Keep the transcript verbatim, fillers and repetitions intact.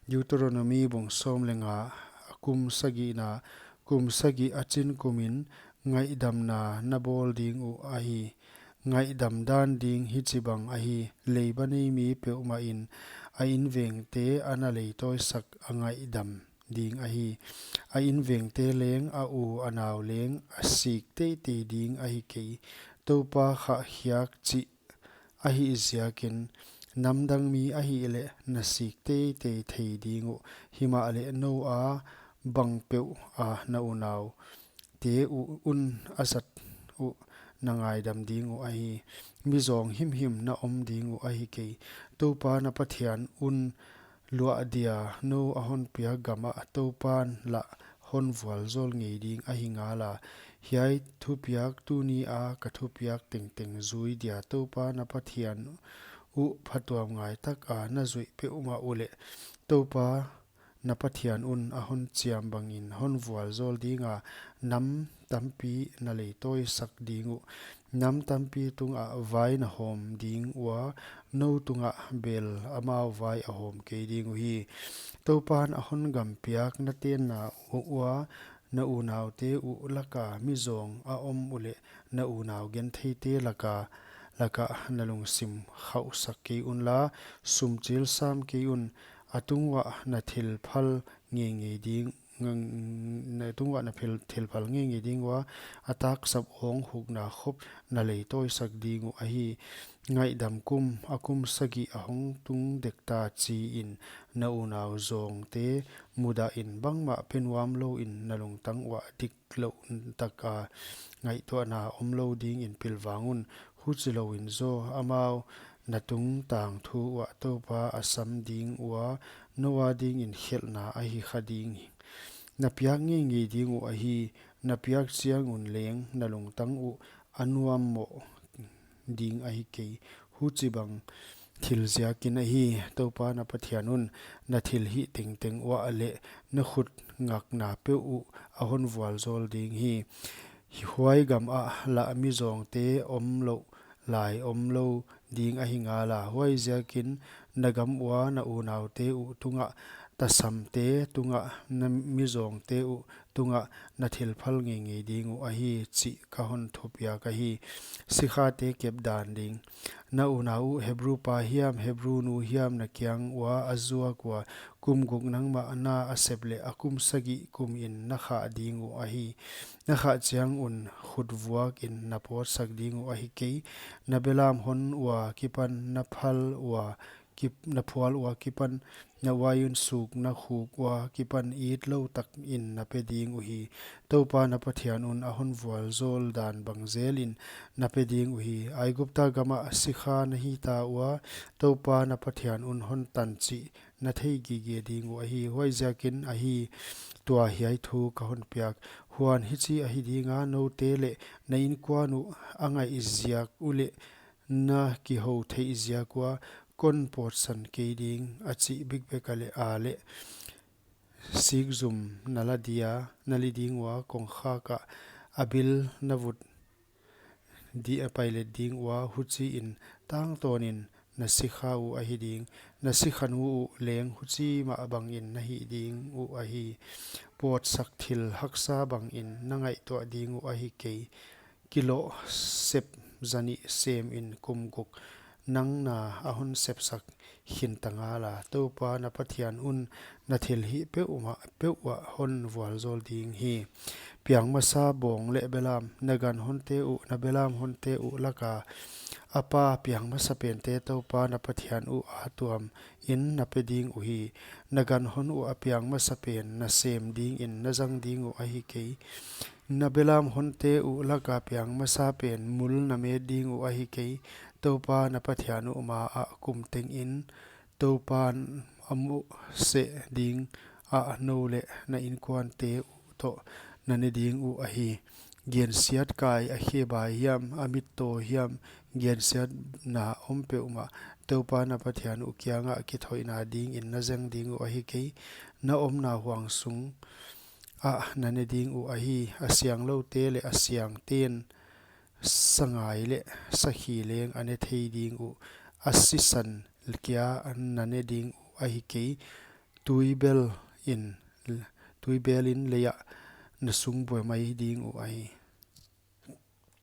Deuteronomi bung sawm leh nga, kum sagihna, kum sagih a chin kumin ngaihdamna na bawl ding uh ahi. Ngaihdam dan ding hichibang ahi: Leiba nei mi peuhmahin a invengte a na leitawisak a ngaihdam ding ahi. A invengte leng, a u a nau leng a sik teitei ding ahi kei. Toupa khahkhiak chih ahih ziakin, namdang mi ahihleh na sik teitei thei ding uh. Himahleh nou a bangpeuh a na unaute uh un a zat uh na ngaidam ding uh ahi. Mizawng himhim na om ding uh ahi kei. Toupa na Pathian un luah dia nou a hon piak gamah Toupan lah hon vualzawl ngei ding ahi ngala. Hiai thupiak, tuni a ka thupiak tengteng zui dia Toupa na Pathian uh phatuamngai taka na zuih peuhmah uleh, Toupa na Pathian un a hon chiam bangin hon vualzawl dinga, nam tampi na leitawisak ding uh. Nam tampi tungah vai na hawm ding ua, nou tungah bel amau vai a hawm kei ding uhi. Toupan a hon gam piak na tenna ua na unaute uh laka mizawng a om uleh, na unau gentheite laka, lakah na lungsim khauhsak kei unla, sumchil sam kei un. A tunguah na thilphal ngeingei ding, ngang-, na tunguah na phil-, thilphal ngeingei ding ua, a taksap awng hukna khop na leitawisak ding uh ahi. Ngaihdam kum, a kum sagih a hong tung dekta chiin, na unau zawngte mudahin, bangmah pe nuam louin na lungtang uah diklouh taka ngaihtuahna omlou dingin pilvang un. Huchilouin zaw, amau na tungtang thu uah Toupa a sam ding ua, nou a dingin khelhna ahi kha ding hi. Na piak ngeingei ding uh ahi. Na piak chiang un leng na lungtang uh a nuammoh ding ahi kei. Huchibang thil ziakin ahi. Toupa na Pathian un na thilhih tengteng uah leh na khut ngakna peuh uh a hon vualzawl ding hi. Huai gamah lah mizawngte omlouh lai omlou ding ahi ngala. Huaiziakin na gam ua na unaute uh tungah, tasamte tungah, na mizawngte uh tungah na thilphal ngeingei ding uh ahi, chih ka hon thupiak ahi. Sikhate kepdan ding. Na unau uh Hebru pa hiam, Hebru nu hiam na kiang ua a zuak ua, kum guk nangmah na a sep leh a kum sagih kumin na khah ding uh ahi. Na khah chiang un khutvuakin na pawtsak ding uh ahi kei. Na belam hon ua kipan, na phal ua kip-, na phual ua kipan, na uain suk na khuk ua kipan itlou takin na pe ding uhi. Toupa na Pathian un a hon vualzawl dan bang zelin na pe ding uhi. Aigupta gamah sikha na hita ua, Toupa na Pathian un hon tan chih na thei gige ding uh ahi. Huaiziakin ahi, tua hiai thu ka hon piak. Huan hichi ahi dinga, noute leh na inkuan uh a ngaih ziak uleh na kihou theih ziak ua kon pawtsan kei ding, a chih bikbek a leh a leh sikzum na la dia, na li ding ua, kongkhak ah a bil na vut di-, a pailet ding ua, huchiin tangtawnin na sikha uh ahi ding. Na sikha nu uh leng huchi mah bangin na hih ding uh ahi. Pawtsak thil haksa bangin na ngaihtuah ding uh ahi kei. Kiloh sep zanih semin kum guk nang na a hon sepsak khinta ngala. Toupa na Pathian un na thilhih peuhmah peuh uah hon vualzawl ding hi. Piang masa bawng leh belam. Na gan honte uh, na belam honte uh laka a pa piang masa pente Toupa na Pathian uh a tuamin na pe ding uhi. Na gan hon uh a piang masa pen na sem dingin na zang ding uh ahi kei. Na belam honte uh laka piang masa pen mul na met ding uh ahi kei. Toupa na Pathian uh maah kum tengin Toupan a muh seh dingah nou leh na inkuante uh toh na ne ding uh ahi. Gensiat kai a khebai hiam, a mittaw hiam, gensiatna om peuhmah Toupa na Pathian uh kiangah kithoihna dingin na zang ding uh ahi kei. Na omna huang sung ah na ne ding uh ahi. A siangloute leh a siangten sangai leh sakhi leng a ne thei ding uh. A sisan kia na ne ding uh ahi kei. Tuibel in, tuibel in lei ah na sung buai mai ding uh ahi.